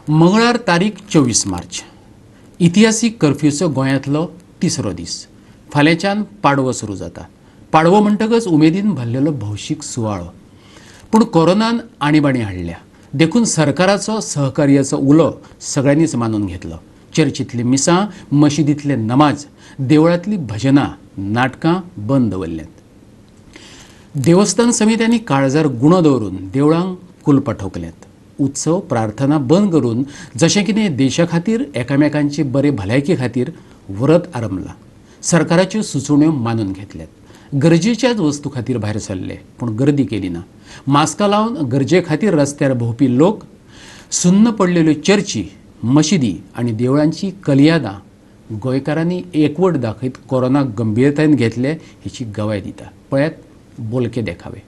मंगळार तारीख 24 मार्च. इतिहासीक कर्फ्यूचो गोंयांतलो तिसरो दीस. फाल्यांच्यान पाडवो सुरू जाता. पाडवो म्हणटकच उमेदीन भरलेलो भौशीक सुवाळो. पूण कोरोनान आणीबाणी हाडल्या, देखून सरकाराचो सहकार्याचो उलो सगळ्यांनीच मानून घेतलो. चर्चींतली मिसां, मशिदींतले नमाज, देवळांतली भजनां, नाटकां बंद दवरल्यांत. देवस्थान समित्यांनी काळजार गुणो दवरून देवळांक कुलपां ठोकल्यात. उत्सव, प्रार्थना बंद करून जशें कितें देशा खातीर, एकामेकांचे बरे भलायके खातीर व्रत आरंभलां. सरकाराच्यो सुचोवण्यो मानून घेतल्यात. गरजेच्याच वस्तू खातीर भायर सरले, पूण गर्दी केली ना. मास्कां लावन गरजे खातीर रस्त्यार भोंवपी लोक, सुन्न पडलेल्यो चर्ची, मशिदी आनी देवळांची कलियादां गोंयकारांनी एकवट दाखयत कोरोनाक गंभीरतायेन घेतले हेची गवाय दिता. पळयात बोलके देखावे.